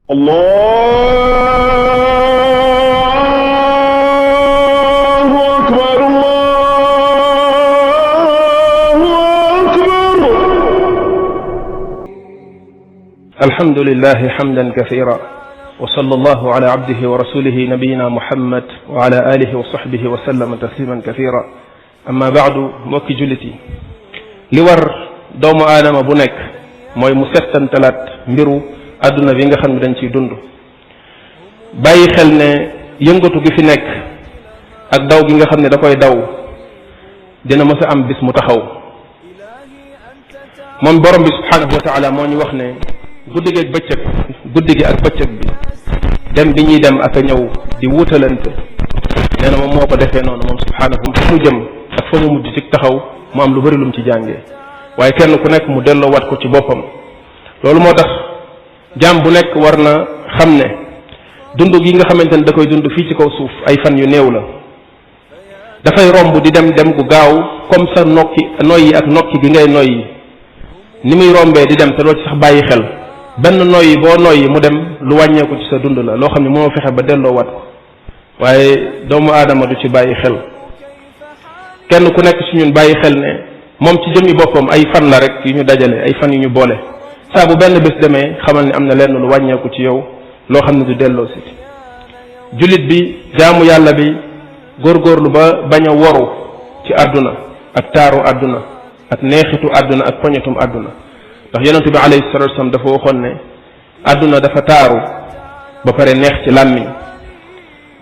الله أكبر الله أكبر. الحمد لله حمدا كثيرا وصلى الله على عبده ورسوله نبينا محمد وعلى آله وصحبه وسلم تسليما كثيرا. أما بعد mbokki jullit yi li war doomu aadama bu nekk mooy mu settantalaat mbiru àdduna bi nga xam ne dañ ciy dund, bàyyi xel ne yëngatu gi fi nekk ak daw gi nga xam ne da koy daw dina mës a am bis mu taxaw. moom borom bi subhanahu wa taala moo ñu wax ne guddi gi ak bëccëg bi dem bi ñuy dem ak a ñëw di wuutalante, nee na moom moo ko defee noonu moom subhanahu fa mu jëm ak fa mu mujj ci taxaw mu am lu bari lum ci jàngee, waaye kenn ku nekk mu delloo wat ko ci boppam. loolu moo tax jaam bu nekk war na xam ne dund gi nga xamante ne da koy dund fii ci kaw suuf ay fan yu néew la, dafay romb di dem gu gaaw comme sa noyyi ak nokki gi ngay noyyi ni muy rombee di dem te doo ci sax bàyyi xel. benn noyyi boo noyyi mu dem lu wàññeeku ci sa dund la, loo xam ne moo fexe ba delloo wat ko, waaye doomu aadama du ci bàyyi xel. kenn ku nekk ci ñun bàyyi xel ne moom ci jëmmi boppam ay fan la rek yu ñu dajale, ay fan yu ñu boole. saa bu benn bés demee xamal ne am na lenn lu wàññeeku ci yow loo xam ne du delloo si. jullit bi, jaamu yàlla bi góorgóorlu ba bañ a woru ci àdduna ak taaru àdduna ak neexitu àdduna ak poñetum àdduna, ndax yonente bi alayhi salatu wasallam dafa waxoon ne àdduna dafa taaru ba pare neex ci làmmiñ,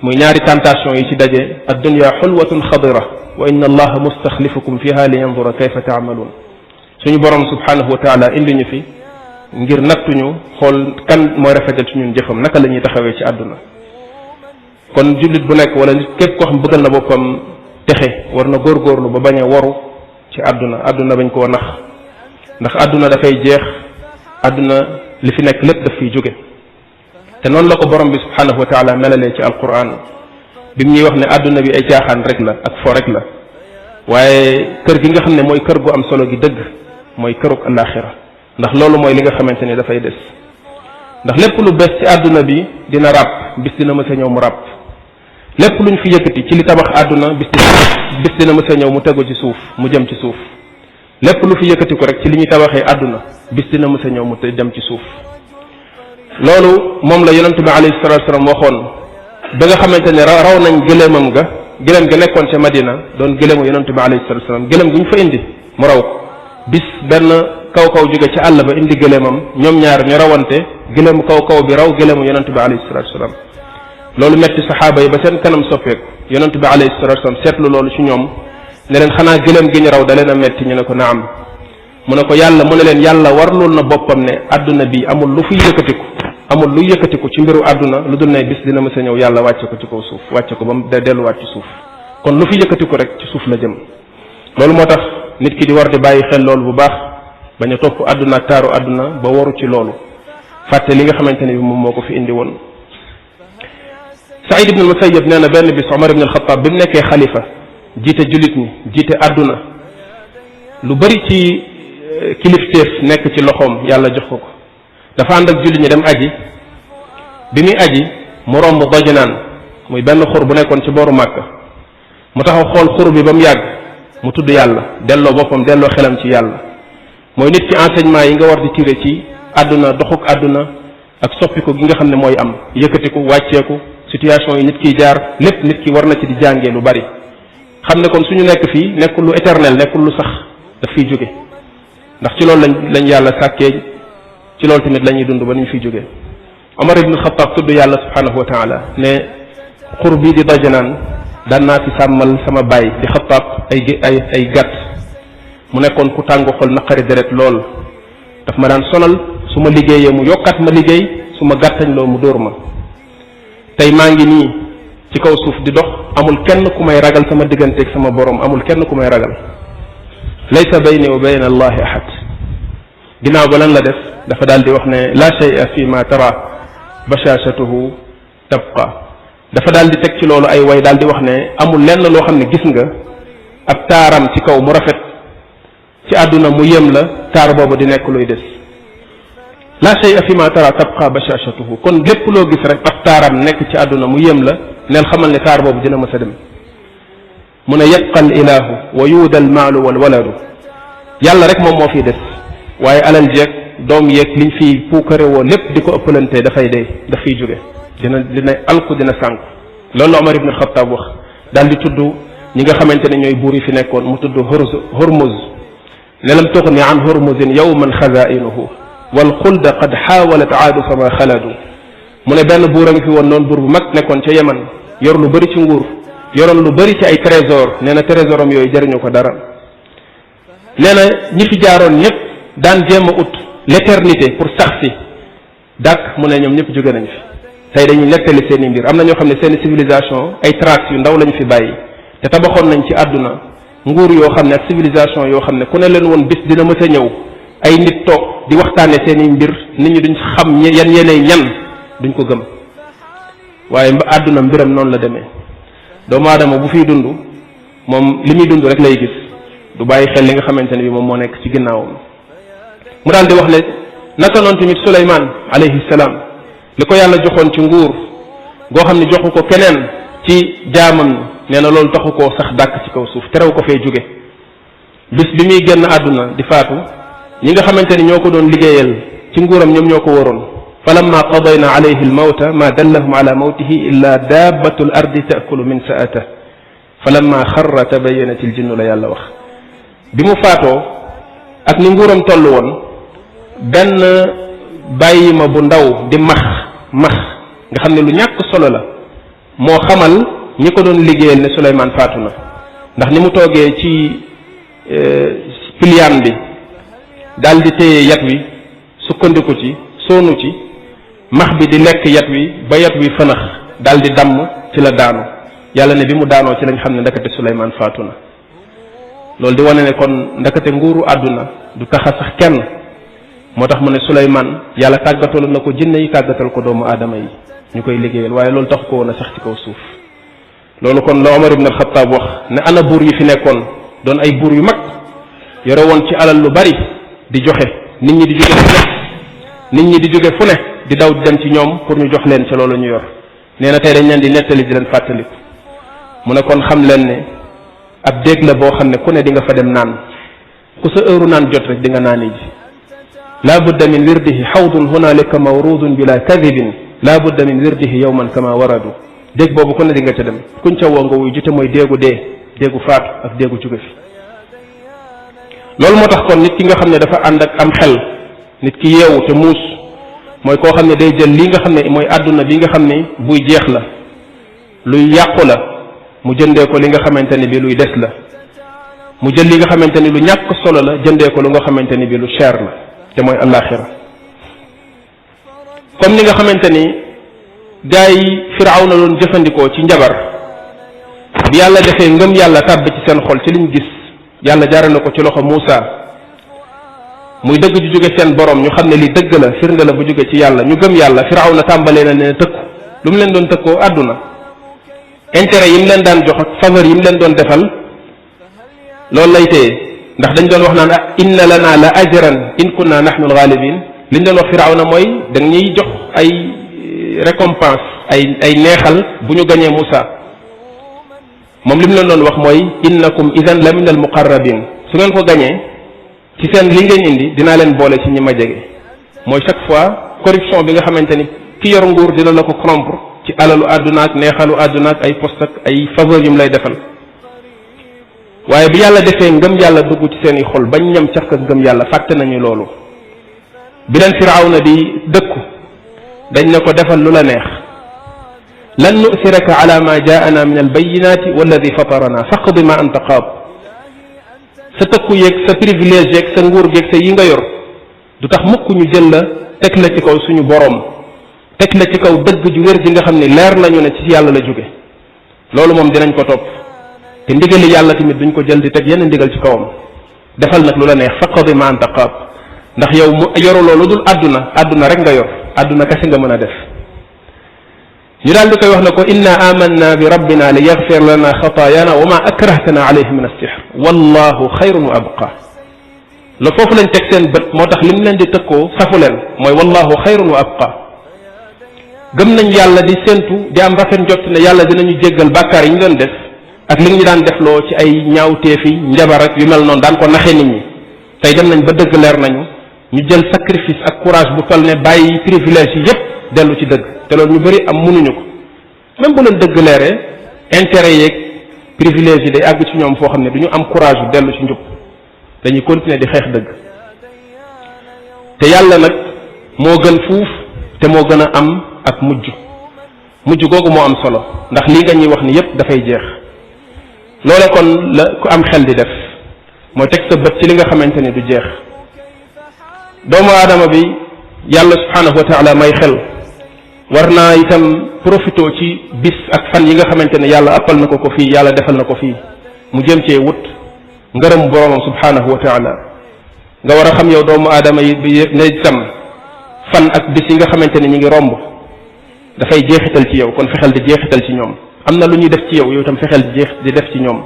muy ñaari tentation yi ci daje. ad-dunya xulwatun xadira wa inna allaha mustaxlifukum fiha li yandura kayfa taamaluun. suñu borom subhanahu wa taala indi ñu fi ngir nattuñu xool kan mooy rafetal ci ñun jëfam, naka la ñuy taxawee ci àdduna. kon jullit bu nekk wala nit képp koo xam bëggal na boppam texe war na góorgóorlu ba bañ a waru ci àdduna bañ koo nax, ndax àdduna dafay jeex, àdduna li fi nekk lépp daf fiy jóge. te noonu la ko borom bi subhanahu wa taala melalee ci alquran bi mu ñuy wax ne àdduna bi ay caaxaan rek la ak fo rek la, waaye kër gi nga xam ne mooy kër gu am solo gi dëgg mooy kërug alaxira, ndax loolu mooy li nga xamante ni dafay des. ndax lépp lu bees ci àdduna bi dina ràpp, bis dina mës a ñëw mu ràpp. lépp luñ fi yëkkati ci li tabax àdduna bis dina mës a ñëw mu tegu ci suuf, mu jëm ci suuf. lépp lu fi yëkkati ko rek ci li ñuy tabaxee àdduna bis dina mës a ñëw mu dem ci suuf. loolu moom la yonente bi alayhi salatu wasallam waxoon ba nga xamante ne raw nañ gëléemam ga nekkoon ca Madina doon gëléemu yonente bi alayhi salatu wasallam. gëléem gu ñu fa indi mu raw ko, bis benn kaw jóge ci àll ba indi gëléemam, ñoom ñaar ñu rawante, gëléemu kaw bi raw gëléemu yonente bi alayhi salatu wasallam. loolu metti saxaaba yi ba seen kanam soppeeku. yonente bi alayhi salatu wasallam seetlu loolu ci ñoom ne leen xanaa gëléem gi ñu raw da leen a metti, ñu ne ko naam. mu ne ko yàlla, mu ne leen yàlla warlul na boppam ne àdduna bi amul lu fiy yëkkatiku ci mbiru àdduna lu dul ne bis dina mës a ñëw yàlla wàcce ko ci kaw suuf, wàcce ko ba mu delluwaat ci suuf. kon lu fi yëkkatiku rek ci suuf la jëm. loolu moo tax nit ki di war di bàyyi xel loolu bu baax, bañ a topp àdduna ak taaru àdduna ba waru ci loolu, fàtte li nga xamante ne bi moom moo ko fi indi woon. Saïd ibn al-Musayyab nee na benn bis Omar ibn al-Khattab bi mu nekkee xalifa jiite jullit ñi, jiite àdduna, lu bari ci kilifteef nekk ci loxoom, yàlla jox ko. dafa ànd ak jullit ñi dem aji. bi muy aji mu romb Dajnaan, muy benn xur bu nekkoon ci booru Màkka. mu taxaw xool xur bi ba mu yàgg mu tudd yàlla, delloo boppam, delloo xelam ci yàlla. mooy nit ci enseignement yi nga war di tiré ci àdduna, doxuk àdduna ak soppiku gi nga xam ne mooy am, yëkkatiku, wàcceeku, situation yi nit kiy jaar, lépp nit ki war na ci di jàngee lu bari. xam ne kon suñu nekk fii nekkul lu éternel, nekkul lu sax, daf fiy jóge. ndax ci loolu lañ yàlla sàkkee, ci loolu tamit la ñuy dund ba ñu fiy jóge. Omar ibn Khattab tudd yàlla subhanahu wa taala ne xur bii di Dajnaan daan naa fi sàmmal sama baay di Xattaab ay gàtt. mu nekkoon ku tàng xol, naqari deret lool, daf ma daan sonal, su ma liggéeyee mu yokkaat ma liggéey, su ma gàttañ loo mu dóor ma. tey maa ngi nii ci kaw suuf di dox, amul kenn ku may ragal sama digganteeg sama borom, amul kenn ku may ragal. laysa bayni wa bayna allahi ahad. ginnaaw ba lan la def, dafa daal di wax ne la shay'a fi ma tara bashashatuhu tabqa. dafa daal di teg ci loolu ay way, daal di wax ne amul lenn loo xam ne gis nga ab taaram ci kaw mu rafet ci àdduna mu yem la, taar boobu di nekk luy des. la shay'a fi ma tara tabqa bashashatuhu kon lépp loo gis rek ab taaram nekk ci àdduna mu yem la neel xamal ne taar boobu dina mës a dem mu ne yabqa al ilahu wa yuuda al maalu wal waladu yàlla rek moom moo fiy des waaye alal jeeg doom yeeg liñ fi puukare woo lépp di ko ëppalante dafay dee daf fiy jóge dina alku dina sànku loolu la Omar ibn al-Khattab wax daal di tudd ñi nga xamante ne ñooy buur yi fi nekkoon mu tudd Hurmuz ne lam tuxni an Hurmuzin yawman xazainuhu wal xulda qad xaawalat aadu fama xaladu mu ne benn buur a ngi fi woon noonu buur bu mag nekkoon ca Yemen yor lu bëri ci nguur yoroon lu bëri ci ay trésor nee na trésoram yooyu jëriñu ko dara nee na ñi fi jaaroon ñëpp daan jéem a ut l'éternité pour sax si dàq mu ne ñoom ñëpp jóge nañ fi tey dañuy nettali seen i mbir am na ñoo xam ne seen civilisation ay traces yu ndaw lañ fi bàyyi te tabaxoon nañ ci àdduna nguur yoo xam ne ak civilisation yoo xam ne ku ne leen woon bis dina mës a ñëw ay nit toog di waxtaane seen i mbir nit ñi duñ xam yan yeneen ñan duñ ko gëm waaye àdduna mbiram noonu la demee doomu aadama bu fiy dund moom li muy dund rek lay gis du bàyyi xel li nga xamante ne bi moom moo nekk ci ginnaawam mu daal di wax ne naka noonu tamit Suleymaan alayhi salaam li ko yàlla joxoon ci nguur goo xam ne joxu ko keneen ci jaamam nee na loolu taxu koo sax dàkk ci kaw suuf terew ko fee jóge bis bi muy génn àdduna di faatu ñi nga xamante ni ñoo ko doon liggéeyal ci nguuram ñoom ñoo ko waroon falamma qadayna alayhi almawta ma dallahum ala mawtihi illa dabbatu al ardi taakulu min saata falamma xarra tabayanat il jinnu la yàlla wax bi mu faatoo ak ni nguuram toll woon benn bàyyi ma bu ndaw di max nga xam ne lu ñàkk solo la moo xamal ñi ko doon liggéeyal ne Suleymaan faatu na ndax ni mu toogee ci piliyaan bi daal di téye yat wi sukkandiku ci soonu ci max bi di lekk yat wi ba yat wi fënax daal di damm ci la daanu yàlla ne bi mu daanoo ci lañ xam ne ndakate Suleymaan faatu na loolu di wane ne kon ndakate nguuru àdduna du taxa sax kenn moo tax mu ne Suleymaan yàlla tàggataloon na ko jinne yi tàggatal ko doomu aadama yi ñu koy liggéeyal waaye loolu tax ko woon a sax ci kaw suuf loolu kon la Omar ibn al-Khattab wax ne ana buur yi fi nekkoon doon ay buur yu mag yore woon ci alal lu bari di joxe nit ñi di jóge fu ne di daw di dem ci ñoom pour ñu jox leen ca loolu ñu yor nee na tey dañ leen di nettali di leen fàttaliku mu ne kon xam leen ne ab déeg la boo xam ne ku ne di nga fa dem naan ku sa heure naan jot rek di nga naani ji la budda min wirdihi xawdun hunalika mawrudun bila kadibin la budda min wirdihi yawman kama waradu déeg boobu ku ne di nga ca dem kuñ ca woo nga wuy jute mooy déegu dee déegu faatu ak déegu jóge fi loolu moo tax kon nit ki nga xam ne dafa ànd ak am xel nit ki yeewu te muus mooy koo xam ne day jël li nga xam ne mooy àdduna bi nga xam ne buy jeex la luy yàqu la mu jëndee ko li nga xamante ni bi luy des la mu jël li nga xamante ni lu ñàkk solo la jëndee ko lu nga xamante ni bi lu cher la te mooy alaxira comme ni nga xamante ni gaa yi Firawna doon jëfandikoo ci njabar bi yàlla defee ngëm yàlla tàbb ci seen xol ci liñ gis yàlla jaarale ko ci loxo Muusa muy dëgg ju jóge seen borom ñu xam ne li dëgg la firnde la bu jóge ci yàlla ñu gëm yàlla Firawna tàmbalee na ne tëkku lu mu leen doon tëkkoo àdduna intérêt yi mu leen daan jox ak faveur yi mu leen doon defal loolu lay téye ndax dañ doon wax naan inna lana la ajran in kunna nahnu alghalibin liñ doon wax Firawna mooy da ñuy jox ay récompense ay neexal bu ñu gañee Muusa moom li mu leen doon wax mooy innakum idan la min al muqarrabin su ngeen ko gañee ci seen li ngeen indi dinaa leen boole ci ñi ma jege mooy chaque fois corruption bi nga xamante ni ki yor nguur dina la ko corrompre ci alalu àdduna ak neexalu àdduna ak ay poste ak ay faveur yu mu lay defal waaye bi yàlla defee ngëm yàlla dugg ci seen i xol bañ ñam caf ak ngëm yàlla fàtte nañu loolu bi leen Firawna di dëkku dañ ne ko defal lu la neex lan nu'siraka ala ma jaana min albayinati walladi fatarana faqdi ma anta qaad sa tëkku yeeg sa privilège yeeg sa nguur geeg sa yi nga yor du tax mukk ñu jël la teg la ci kaw suñu boroom teg la ci kaw dëgg ju wér ji nga xam ne leer nañu ne ci yàlla la jóge loolu moom dinañ ko topp te ndigali yàlla tamit duñ ko jël di teg yenn ndigal ci kawam defal nag lu la neex faqdi ma anta qaad ndax yow mu yoruloo lu dul àdduna rek nga yor àdduna kese nga mën a def ñu daal di koy wax ne ko inna amanna bi rabbina li yaxfir lana xataayana wa ma akrahtana alayhi min as-sihr wallahu xayrun wa abqa la foofu lañ teg seen bët moo tax lim leen di tëkkoo safu leen mooy wallahu xayrun wa abqa gëm nañ yàlla di séentu di am rafet njott ne yàlla dinañu jéggal bàkkaar yi ñu doon def ak li ñu daan defloo ci ay ñaawteefi njabar ak yu mel noonu daan ko naxe nit ñi tey dem nañ ba dëgg leer nañu ñu jël sacrifice ak courage bu toll ne bàyyi privilège yi yépp dellu ci dëgg te loolu ñu bëri am mënuñu ko même bu leen dëgg leeree intérêt yeeg privilège yi day àgg ci ñoom foo xam ne du ñu am courage bu dellu ci njub dañuy continuer di xeex dëgg te yàlla nag moo gën fuuf te moo gën a am ak mujj googu moo am solo ndax lii nga ñuy wax ni yépp dafay jeex loola kon la ku am xel di def mooy teg sa bët ci li nga xamante ni du jeex doomu aadama bi yàlla subhanahu wa taala may xel war naa itam profité ci bis ak fan yi nga xamante ne yàlla appal na ko ko fii yàlla defal na ko fii mu jëm cee wut ngërëm boroomam subhanahu wa taala nga war a xam yow doomu aadama yi bi ne itam fan ak bis yi nga xamante ne ñi ngi romb dafay jeexital ci yow kon fexeel di jeexital ci ñoom am na lu ñuy def ci yow yow itam fexeel di def ci ñoom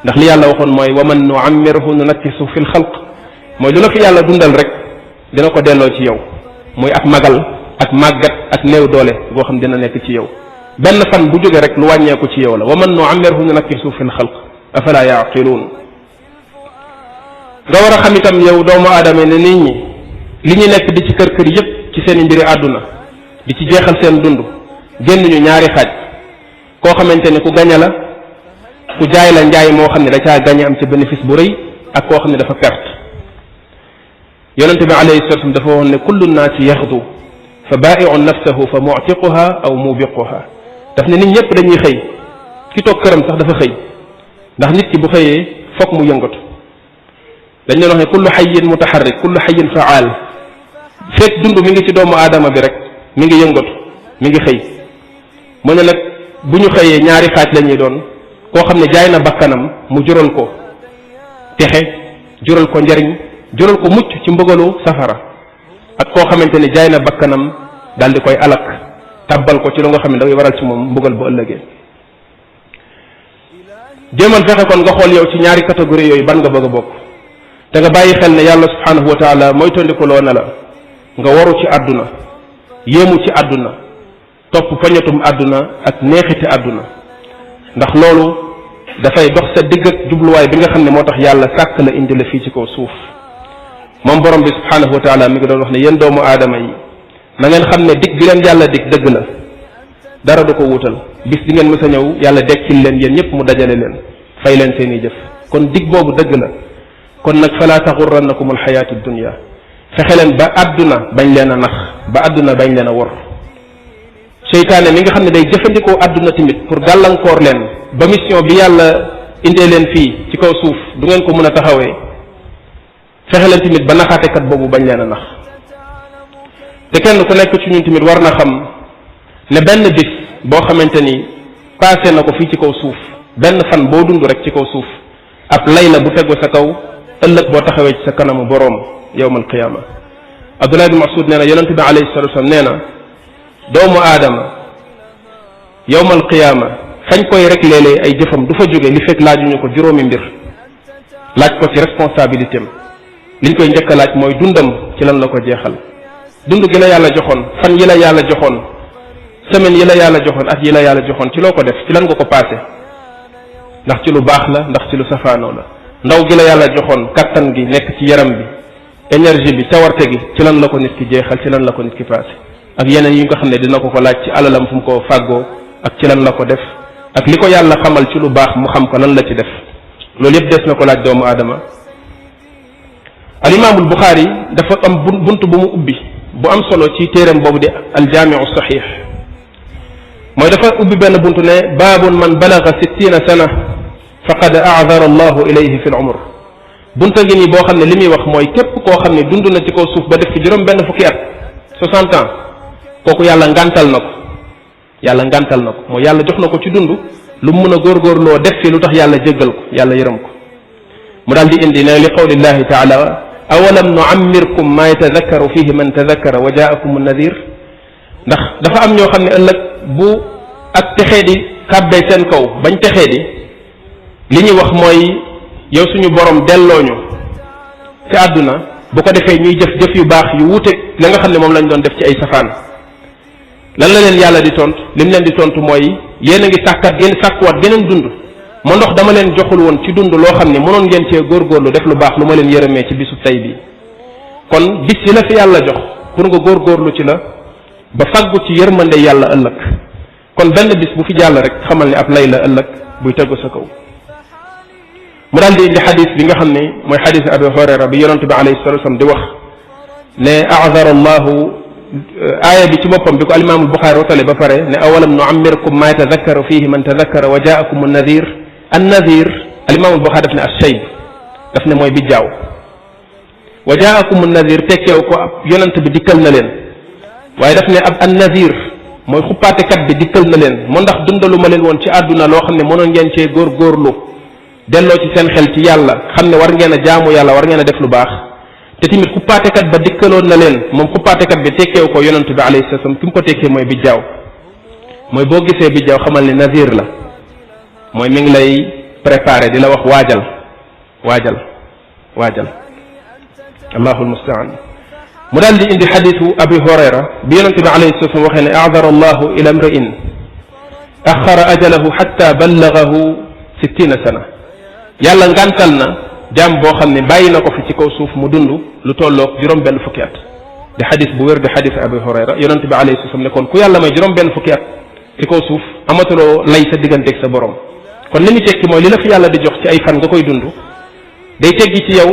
ndax li yàlla waxoon mooy wa man nuammirhu nunakkisu fi lxalq mooy lu la fi yàlla dundal rek dina ko delloo ci yow muy ak magal ak màggat ak néew doole goo xam dina nekk ci yow benn fan bu jóge rek lu wàññeeku ci yow la wa man nuammirhu nunakkisu fi lxalq afala yaqiluun nga war a xam itam yow doomu aadama ne nit ñi li ñu nekk di ci kër kër yépp ci seen mbiri àdduna di ci jeexal seen dund génn ñu ñaari xaaj koo xamante ne ku gañe la ku jaay la njaay moo xam ne da caa gañe am ci bénéfice bu rëy ak koo xam ne dafa perte yonente bi alayhi salatu wasallam dafa waxoon ne kullu nnaasi yaxdu fa baa'i'un nafsahu fa mu'tiquha aw mubiquha daf ne nit ñëpp dañuy xëy ki toog këram sax dafa xëy ndax nit ki bu xëyee foog mu yëngatu dañ leen wax ne kullu xayin mutaxarrik kullu xayin faal fekk dund mi ngi ci doomu aadama bi rek mi ngi yëngatu mi ngi xëy mu ne nag bu ñu xëyee ñaari xaaj la ñuy doon koo xam ne jaay na bakkanam mu jural ko texe jural ko njariñ jural ko mucc ci mbëgalu safara ak koo xamante ne jaay na bakkanam daal di koy alak tàbbal ko ci lu nga xam ne dafay waral ci moom mbugal bu ëllëgee jéemal fexe kon nga xool yow ci ñaari catégorie yooyu ban nga bëgg a bokk te nga bàyyi xel ne yàlla subhanahu wa taala mooy tondikuloo na la nga waru ci àdduna yéemu ci àdduna topp poñatum àdduna ak neexiti àdduna ndax loolu dafay dox sa digg ak jubluwaay bi nga xam ne moo tax yàlla sàkk la indi la fii ci kaw suuf moom borom bi subhanahu wa taala mi ngi doon wax ne yéen doomu aadama yi na ngeen xam ne dig bi leen yàlla dig dëgg la dara du ko wutal bis di ngeen mës a ñëw yàlla dekkil leen yéen ñëpp mu dajale leen fay leen seeni jëf kon dig boobu dëgg la kon nag fala taxurrannakum alxayaatu dunya fexe leen ba àdduna bañ leen a nax ba àdduna bañ leen a wor seytaane mi nga xam ne day jëfandikoo àdduna tamit pour gàllankoor leen ba mission bi yàlla indee leen fii ci kaw suuf du ngeen ko mën a taxawee fexe leen tamit ba naxaatekat boobu bañ leen a nax te kenn ku nekk ci ñun tamit war na xam ne benn bis boo xamante ni passé na ko fii ci kaw suuf benn fan boo dund rek ci kaw suuf ab lay la bu tegu sa kaw ëllëg boo taxawee ci sa kanamu boroom yawmal qiyaama Abdullah ibn Mas'ud nee na yonente bi alayhi salatu wasallam nee na doomu aadama yawmal qiyaama fañ koy rek léeg-léeg ay jëfam du fa jóge li fekk laajuñu ko juróomi mbir laaj ko ci responsabilité am liñ koy njëkk a laaj mooy dundam ci lan la ko jeexal dund gi la yàlla joxoon fan yi la yàlla joxoon semaine yi la yàlla joxoon at yi la yàlla joxoon ci loo ko def ci lan nga ko passé ndax ci lu baax la ndax ci lu safaanoo la ndaw gi la yàlla joxoon kattan gi nekk ci yaram bi énergie bi cawarte gi ci lan la ko nit ki jeexal ci lan la ko nit ki passé ak yeneen yi nga xam ne dina ko ko laaj ci alalam fu mu ko fàggoo ak ci lan la ko def ak li ko yàlla xamal ci lu baax mu xam ko lan la ci def loolu yëpp des na ko laaj doomu aadama al imaamul Buxaari dafa am bunt bu mu ubbi bu am solo ci téeram boobu di aljaamiu saxiix mooy dafa ubbi benn buntu ne baabun man balaga 60 sana faqad aadara allahu ilayhi fi l umr bunta ngi nii boo xam ne li muy wax mooy képp koo xam ne dund na ci kaw suuf ba def fi juróom benn fukki at 60 ans kooku yàlla ngantal na ko mooy yàlla jox na ko ci dund lu mu mën a góorgóorloo def fi lu tax yàlla jéggal ko yàlla yërëm ko mu daal di indi ne li qawlillahi taala awalam nuammirkum ma yatadakkaru fihi man tadakkara wa jaakum nadir ndax dafa am ñoo xam ne ëllëg bu ak texee di kàbbee seen kaw bañ texee di li ñuy wax mooy yow suñu borom dellooñu ci àdduna bu ko defee ñuy jëf jëf yu baax yu wuute la nga xam ne moom lañ doon def ci ay safaan lan la leen yàlla di tontu lim leen di tontu mooy yéen a ngi sàkkuwaat geneen dund ma ndox dama leen joxul woon ci dund loo xam ne mënoon ngeen cee góorgóorlu def lu baax lu ma leen yërëmee ci bisu tey bi kon bis yi la fi yàlla jox pour nga góorgóorlu ci la ba faggu ci yërmande yàlla ëllëg kon benn bis bu fi jàll rek xamal ne ab lay la ëllëg buy tegu sa kaw mu daal di indi xadis bi nga xam ne mooy xadis abi hurayra bi yonente bi alayhi salatu wasallam di wax ne a'zara allahu aaya bi ci boppam bi ko alimaam albuxaari watale ba pare ne awalam nuammirkum ma yatadakkaru fihi man tadakkara wa jaakum annadir annadir alimaam albuxaari daf ne ashayb daf ne mooy bijjaaw wa jaakum annadir tekkeew ko ab yonent bi dikkal na leen waaye daf ne ab annadir mooy xuppaatekat bi dikkal na leen moo ndax dundalu ma leen woon ci àdduna loo xam ne mënoon ngeen cee góorgóorlu delloo ci seen xel ci yàlla xam ne war ngeen a jaamu yàlla war ngeen a def lu baax te tamit xuppaatekat ba dikkaloon na leen moom xuppaatekat bi tekkeew ko yonent bi alayhi salaam ki mu ko tekkee mooy bijjaaw mooy boo gisee bijjaaw xamal ne nazir la mooy mi ngi lay préparé di la wax waajal allahu almustaan mu daal di indi xadisu abi hurayra bi yonente bi alayhi salatu wasallam waxee ne a'dara allahu ila imri'in axara ajalahu xatta ballagahu 60 sana yàlla ngantal na jaam boo xam ne bàyyi na ko fi ci kaw suuf mu dund lu tolloog juróom benn fukki at di xadis bu wér di xadis abi hurayra yonente bi alayhi salatu wasallam ne kon ku yàlla may juróom benn fukki at ci kaw suuf amatuloo lay sa digganteeg sa borom kon li mu tekki mooy li la fi yàlla di jox ci ay fan nga koy dund day teggi ci yow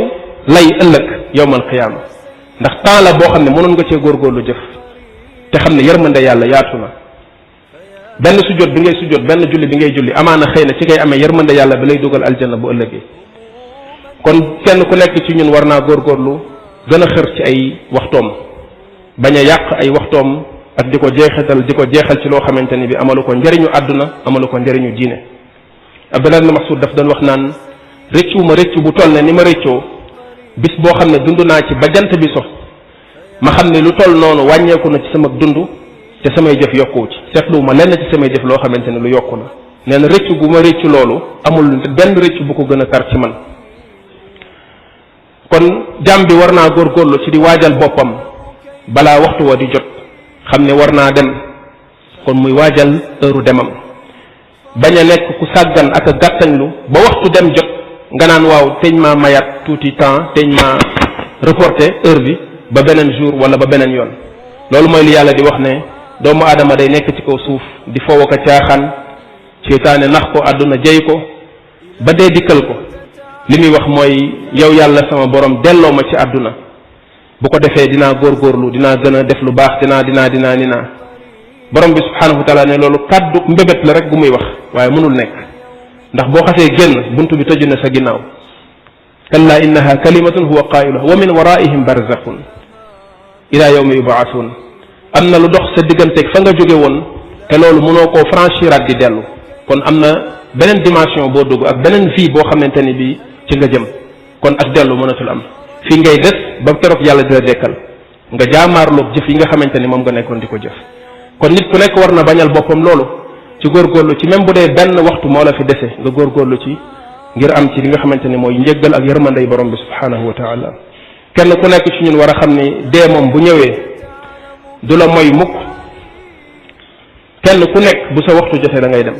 lay ëllëg yowmal qiyaama ndax temps la boo xam ne mënoon nga cee góorgóorlu jëf te xam ne yërmande yàlla yaatu na benn sujjóot bi ngay sujjóot benn julli bi ngay julli amaana xëy na ci ngay amee yërmande yàlla bi lay dugal aljanna bu ëllëgee kon kenn ku nekk ci ñun war naa góorgóorlu gën a xër ci ay waxtoom bañ a yàq ay waxtoom ak di ko jeexal ci loo xamante ni bi amalu ko njëriñu àdduna amalu ko njëriñu diine Abdullah ibn Mas'ud daf doon wax naan rëccu ma rëccu bu toll ne ni ma rëccoo bis boo xam ne dund naa ci ba jant bi so ma xam ne lu toll noonu wàññeeku na ci sama dund te samay jëf yokkuwu ci seetlu ma lenn ci samay jëf loo xamante ne lu yokku la nee na rëccu gu ma rëccu loolu amul benn rëccu bu ko gën a tar ci man kon jàmm bi war naa góorgóorlu ci di waajal boppam balaa waxtu wa di jot xam ne war naa dem kon muy waajal heure demam bañ a nekk ku sàggan ak a gàttañlu ba waxtu dem jot nga naan waaw teñ maa mayaat tuuti temps teñ maa reporter heure bi ba beneen jour wala ba beneen yoon loolu mooy li yàlla di wax ne doomu aadama day nekk ci kaw suuf di foow ak a caaxaan seytaane nax ko àdduna jey ko ba dee dikkal ko li muy wax mooy yow yàlla sama borom delloo ma ci àdduna bu ko defee dinaa góorgóorlu dinaa gën a def lu baax dinaa borom bi subhanahu wa taala ne loolu kàddu mbébét la rek bu muy wax waaye mënul nekk ndax boo xasee génn buntu bi tëju na sa ginnaaw kalla innaha kalimatun huwa qailuha wa min waraihim barzakhun ila yawmi yubaasuun am na lu dox sa digganteeg fa nga jóge woon te loolu mënoo koo franchiraat di dellu kon am na beneen dimension boo dugg ak beneen vie boo xamante ni bi ci nga jëm kon ak dellu mënatul am fii ngay des ba keroog yàlla dina dekkal nga jaamaarloog jëf yi nga xamante ni moom nga nekkoon di ko jëf kon nit ku nekk war na bañal boppam loolu ci góorgóorlu ci même bu dee benn waxtu moo la fi dese nga góorgóorlu ci ngir am ci li nga xamante ni mooy njëggal ak yërmandey borom bi subhanahu wa taala kenn ku nekk ci ñun war a xam ni dee moom bu ñëwee du la moy mukk kenn ku nekk bu sa waxtu jotee da ngay dem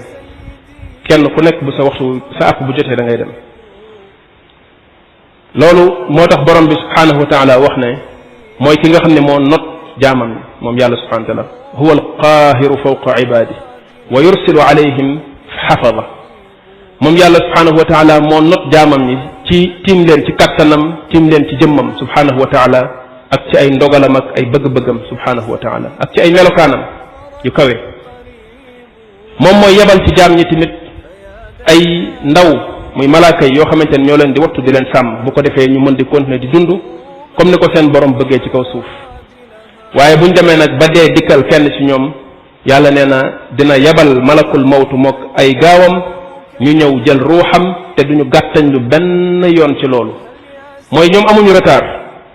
kenn ku nekk bu sa waxtu sa àpp bu jotee da ngay dem loolu moo tax borom bi subhanahu wa taala wax ne mooy ki nga xam ne moo not jaamam moom yàlla subhanahu wa taala huwa alqaahiru fawqa ibadi wa yursilu alayhim xafada moom yàlla subhanahu wa taala moo not jaamam ñi ci tiim leen ci kattanam tiim leen ci jëmmam subhanahu wa taala ak ci ay ndogalam ak ay bëgg-bëggam subhanahu wa taala ak ci ay melokaanam yu kawe moom mooy yebal ci jaam ñi tamit ay ndaw muy malaaka yi yoo xamante ne ñoo leen di wattu di leen sàmm bu ko defee ñu mën di continuer di dund comme ni ko seen borom bëggee ci kaw suuf waaye buñ demee nag ba dee dikkal kenn ci ñoom yàlla nee na dina yebal malakul mawtu mook ay gaawam ñu ñëw jël ruuxam te duñu gàttañ lu benn yoon ci loolu mooy ñoom amuñu retard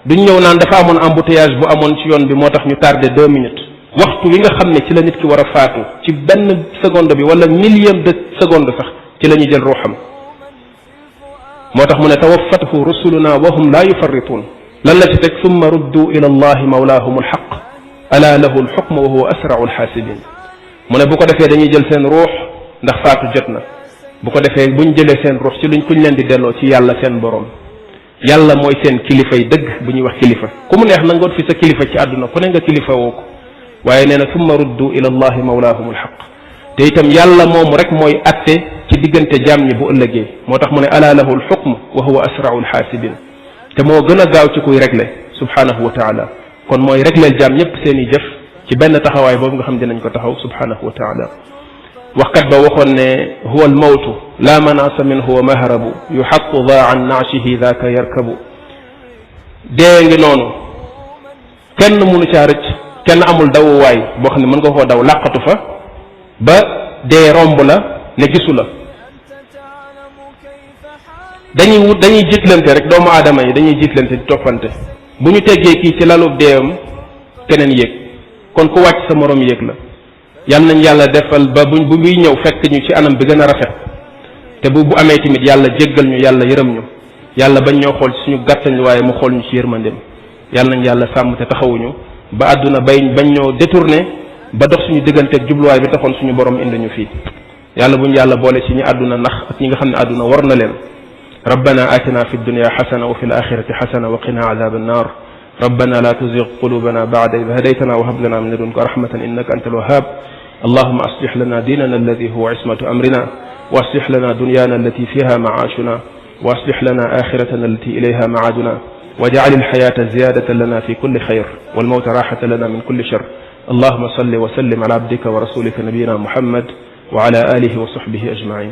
duñ ñëw naan dafa amoon embouteillage bu amoon ci yoon bi moo tax ñu tardé 2 minutes waxtu wi nga xam ne ci la nit ki war a faatu ci benn seconde bi wala millième de seconde sax ci la ñuy jël ruuxam moo tax mu ne tawaffathu rusuluna wa hum laa yufarrituun lan la ci teg summa ruddu ila allahi mawlaahum alxaq ala lahu alxukmu wa huwa asrau alxaasibin mu ne bu ko defee dañuy jël seen ruux ndax faatu jot na bu ko defee buñ jëlee seen ruux ci luñ kuñ leen di delloo ci yàlla seen borom yàlla mooy seen kilifay dëgg bu ñuy wax kilifa ku mu neex nangoot fi sa kilifa ci àdduna ku ne nga kilifa woo ko waaye nee na summa ruddu ila allahi mawlaahum alxaq te itam yàlla moomu rek mooy atte ci diggante jaam ñi bu ëllëgee moo tax mu ne ala lahu alxukm wa huwa asrau alxaasibin te moo gën a gaaw ci kuy réglé subhanahu wa taala kon mooy régleel jaam ñëpp seen i jëf ci benn taxawaay boobu nga xam dinañ ko taxaw subhanahu wa taala waxkat ba waxoon ne huwa almawtu la manasa minhu wa mahrabu yuxaqu daa an naashihi daaka yarkabu dee ngi noonu kenn mënu caa rëcc kenn amul dawuwaay boo xam ne mën nga koo daw làqatu fa ba dee romb la ne gisu la dañuy jiitlante rek doomu aadama yi dañuy jiitlante di toppante bu ñu teggee kii ci lalub deewam keneen yéeg kon ku wàcc sa morom yéeg la yal nañ yàlla defal ba bu muy ñëw fekk ñu ci anam bi gën a rafet te bu amee tamit yàlla jéggal ñu yàlla yërëm ñu yàlla bañ ñoo xool ci suñu gàttañ waaye mu xool ñu ci yërmandem yal nañ yàlla sàmm te taxawuñu ba àdduna bañ ñoo détourné ba dox suñu digganteeg jubluwaay bi taxoon suñu borom indi ñu fii yàlla buñ yàlla boole ci ñi àdduna nax ak ñi nga xam ne àdduna war na leen ربنا آتنا في الدنيا حسنة وفي الآخرة حسنة وقنا عذاب النار ربنا لا تزغ قلوبنا بعد إذ هديتنا وهب لنا من لدنك رحمة إنك أنت الوهاب اللهم أصلح لنا ديننا الذي هو عصمة أمرنا وأصلح لنا دنيانا التي فيها معاشنا وأصلح لنا آخرتنا التي إليها معادنا واجعل الحياة زيادة لنا في كل خير والموت راحة لنا من كل شر اللهم صل وسلم على عبدك ورسولك نبينا محمد وعلى آله وصحبه أجمعين